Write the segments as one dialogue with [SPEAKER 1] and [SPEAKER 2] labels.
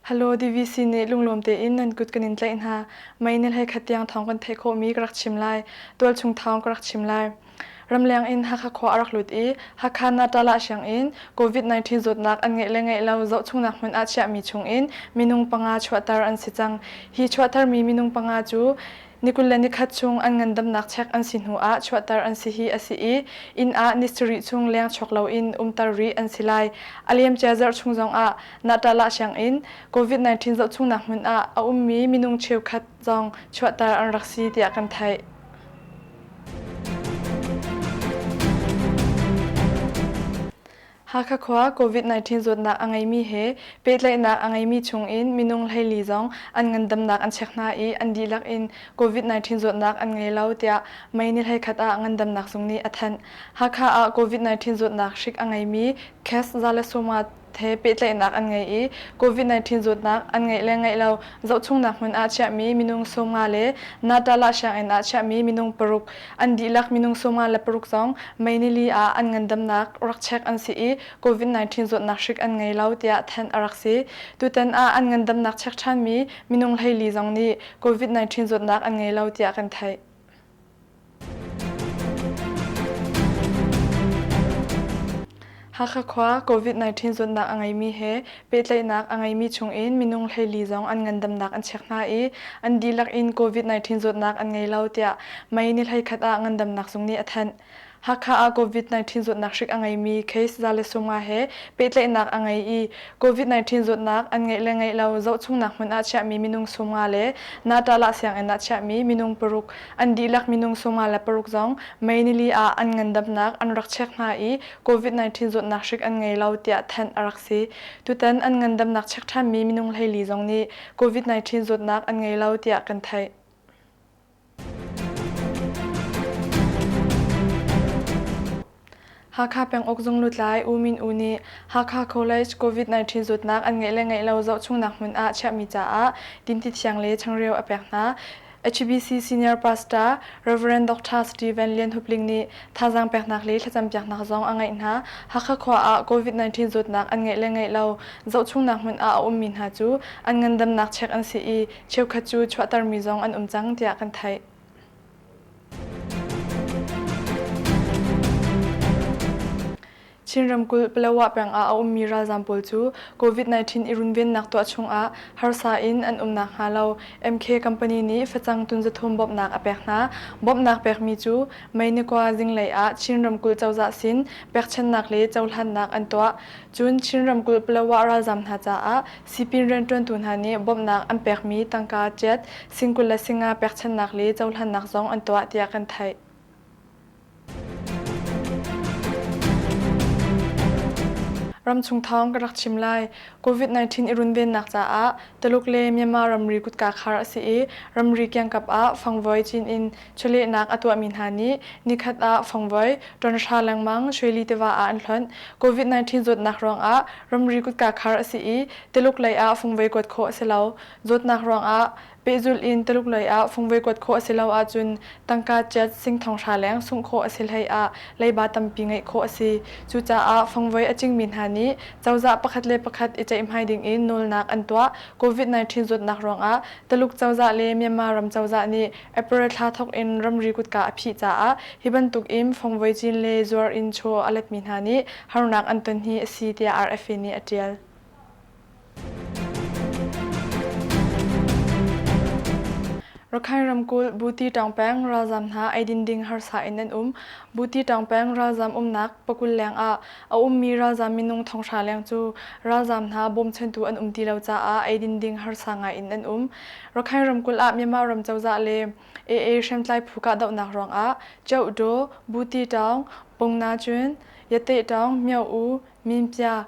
[SPEAKER 1] Hallo DVC nih lunglawm tein nan kut kan in tlaih hna. Mei ni hlei khat tiang thawng kan theih khawhmi ka rak chim lai. Tualchung thawng ka rak chim lai. Ramleng in Hakha khua a rak lut i Hakha Natala sianginn COVID-19 zawtnak an ngeih le ngeih lo zohchungnak hmun ah chiahmi chungin minung panga chuahter an si cang. Hi chuahtermi minung panga cu Ni 21 chung an ngandamnak check an si hnu ah chuahter an si hi a si i inn ah ni sarih chung leng chuak loin umter rih an si lai. A liamcia zarh chung zongah Natala sianginn COVID-19 zohchungnak hmun ah a ummi minung cheukhat zong chuahter an rak si tiah kan theih. Hakha khua COVID-19 zawtnak a ngeimi he pehtlaihnak a ngeimi chungin minung 14 zong an ngandamnak an check hna i an dihlak in COVID-19 zawtnak an ngei lo tiah May ni 11 ah ngandamnak zung nih a thanh. Hakha ah COVID-19 zawtnak hrik a ngeimi case 150 he pehtlaihnak an ngei i COVID-19 zawtnak an ngeih le ngeih lo zohchungnak hmun ah chiahmi minung 50 le Natala sianginn ah chiahmi minung paruk an dihlak minung 56 zong May nili ah an ngandamnak rak check an si i COVID-19 zawtnak hrik an ngei lo tiah thanh a rak si. Tutan ah an ngandamnak check ṭhanmi minung 14 zong nih COVID-19 zawtnak an ngei lo tiah kan theih. Hakha khua COVID-19 zawtnak a ngeimi he pehtlaihnak a ngeimi chungin minung 14 zong an ngandamnak an check hna i an dihlak in COVID-19 zawtnak an ngei lo tiah May ni 11 ah ngandamnak zung nih a thanh. Hakha ah COVID-19 zawtnak hrik a ngeimi case 150 he pehtlaihnak a ngei i COVID-19 zawtnak an ngeih le ngeih lo zohchungnak hmun ah chiahmi minung 50 le Natala sianginn ah chiahmi minung paruk an dihlak minung 56 zong May nili ah an ngandamnak an rak check hna i COVID-19 zawtnak hrik an ngei lo tiah thanh a rak si. Tutan an ngandamnak check ṭhanmi minung 14 zong nih COVID-19 zawtnak an ngei lo tiah kan theih. Hakha penguk zung lutlai U Min U nih Hakha College COVID-19 zawtnak an ngeih le ngeih lo zohchungnak hmun ah chiahmi caah dinti thiang le changreu a pek hna. HBC Senior Pastor Rev. Dr. Stephen Lian Hup Ling nih thazaang peknak le thlacampiaknak zong a ngeih hna. Hakha khua ah COVID-19 zawtnak an ngeih le ngeih lo zohchungnak hmun ah a ummi hna cu an ngandamnak check an si i cheukhat cu chuahtermi zong an um cang tiah kan theih. Chin ramkulh Palawa peng ah a ummi ralzaam pawl cu COVID-19 i runvennak tuah chungah harsa in an um nakhnga lo MK company nih facang tun zathum bawmhnak a pek hna. Bawmhnak pekmi cu May ni kua zinglei ah Chin ramkulh cozah sin pekchannak le cohlannak an tuah. Cun Chin ramkulh Palawa ralzaam hna caah sipin rianṭuantu hna nih bawmhnak an pekmi tangka jet sing 20 le singa pekchannak le cohlannak zong an tuah tiah kan theih. Ramchung thawng ka rak chim lai. COVID-19 i runvennak caah Taluk le Myanmar ramri kutka khar a si i ramri kiangkap ah fangvoi cin in chawlehnak a tuahmi hna nih nikhat ah fangvoi tonhra lengmang Shweli tiva ah an hlonh. COVID-19 zawtnak ruangah ramri kutka khar a si i Taluk lei ah fangvoi kuat khawh a si lo. Zawtnak ruangah Pehzulh in Tuluk lei ah fungvei kuat khawh a si lo ahcun tangka jet sing thonghra leng sungh khawh a si hlei ah leiba tampi ngeih khawh a si. Cucaah fungvei a cingmi hna nih cozah pakhat le pakhat i ceihmai ding in nawlnak an tuah. COVID-19 zawtnak ruangah Tuluk cozah le Myanmar ram cozah nih April thla thawk in ramri kutka a phih caah hi bantuk in fungvei cin le zuar in chaw a letmi hna nih harnak an ton hi a si tiah RFA nih a ṭial. Rakhine ramkulh Buti Taung peng ralzaam hna eidin ding harsa in an um. Buti Taung peng ralzaam umnak pakul leng ah a ummi ralzaam minung thonghra leng cu ralzaam hna bawmchantu an um ti lo caah eidin ding harsa ngai in an um. Rakhine ramkulh ah Myanmar ram cozah le AA hriamtlai phu kahdohnak ruangah Kyauktaw, Buti Taung, Pungna-cun, Yate Taung, Myo-U, Minpya,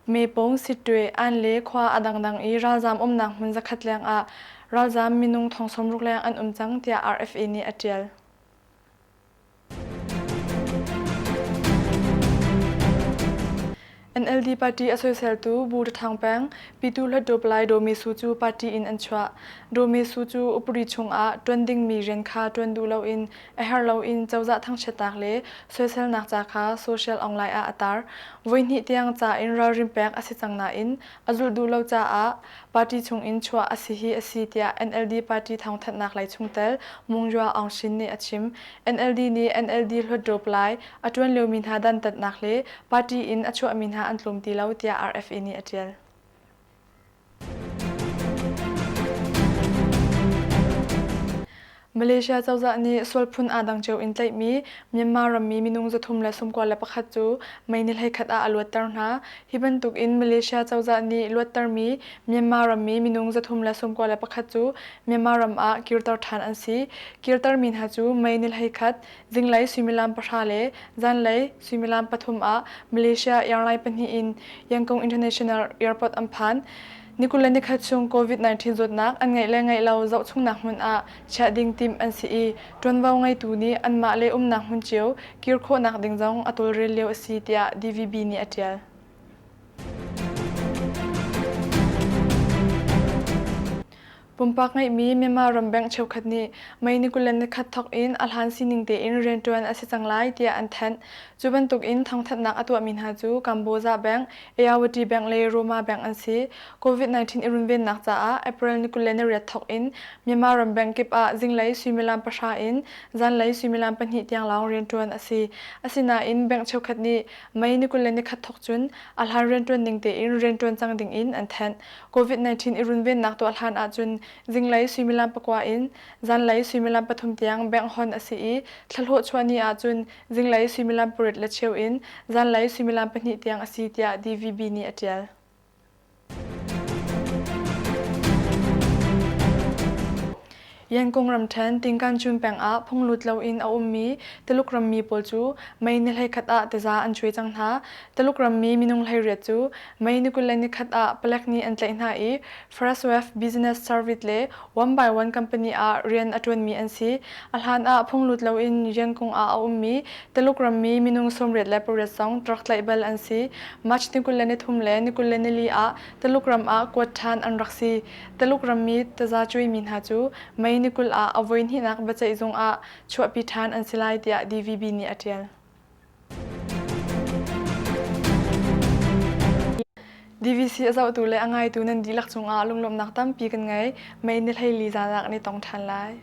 [SPEAKER 1] Mepung, Sittwe, An le khua a dangdang i ralzaam umnak hmun zakhat leng ah ralzaam minung thong 60 leng an um cang tiah RFA nih a ṭial. NLD party a soiseltu Bu Ṭhathang peng Pitu Hluttaw Palai Daw Me Su cu party in an chuah. Daw Me Su cu upadi chungah ṭuan dingmi rian kha ṭuan duh loin a herh loin cozah thangchiatnak le soiselnak ca kha social online ah a tar. Voihnih tiang ca in ralrin pek a si cang nain a zulh duh lo caah party chungin chuah a si hi a si tiah NLD party thawngthanhnak lei chungtel Mungzua Aung Shin nih a chim. NLD nih NLD Hluttaw Palai a ṭuan liomi hna dantatnak le party in a chuahmi hna an tlawm ti lo tiah RFA nih a ṭial. Malaysia cozah nih sualphun aa dang cio in tlaihmi Myanmar rammi minung 391 cu May ni 11 ah a luatter hna. Hi bantuk in Malaysia cozah nih luattermi Myanmar rammi minung 391 cu Myanmar ram ah kirter ṭhan an si. Kirtermi hna cu May ni 11 zinglei suimilam pahra le zanlei suimilam pathum ah Malaysia Airline pahnih in Yangon International Airport an phan. Ni 21 chung COVID-19 zawtnak an ngeih le ngeih lo zohchungnak hmun ah chiah ding timh an si i ṭuanvo ngeitu nih anmah le umnak hmun cio kir khawhnak ding zong a tawlrel lio a si tiah DVB nih a ṭial. Pumpak ngeihmi Myanmar ram bank cheukhat nih May ni 21 thawk in a hlan sining tein rianṭuan a si cang lai tiah an thanh. Cu bantuk in thawngthanhnak a tuahmi hna cu Kamboja Bank, Ayawati Bank le Roma Bank an si. COVID-19 i runvennak caah April ni 28 thawk in Myanmar ram bank kip ah zinglei suimilam pahra in zanlei suimilam pahnih tiang lawng rianṭuan a si. Asinain bank cheukhat nih May ni 21 thawk cun a hlan rianṭuan ning tein rianṭuan cang ding in an thanh. COVID-19 i runvennak tuah hlan ahcun zinglei suimilam pakua in zanlei suimilam pathum tiang bank hon a si i thlahlawh chuah ni ahcun zinglei suimilam pariat le cheu in zanlei suimilam pahnih tiang a si tiah DVB nih a ṭial. Yangon ramṭhen Tingkanchun peng ah phunglut loin a ummi Tuluk rammi pawl cu May ni 11 ah taza an cuai cang hna. Tuluk rammi minung 18 cu May ni 21 ah palek nih an tlaih hna i Freshwave Business Service le One by One company ah rian a ṭuanmi an si. A hlan ah phunglut loin Yangon ah a ummi Tuluk rammi minung 88 zong rak tlaih bal an si. March ni 23 le ni 24 ah Tuluk ram ah kuat ṭhan an rak si. Taluk rammi tazacuaimi hna cu May ni 20 ah a voihnihnak biaceihzung ah chuahpi ṭhan an si lai tiah DVB nih a ṭial. DVC a zohtu le a ngaitu nan dihlak cungah lunglawmhnak tampi kan ngei. May ni 14 zan ah kan i tong ṭhan lai.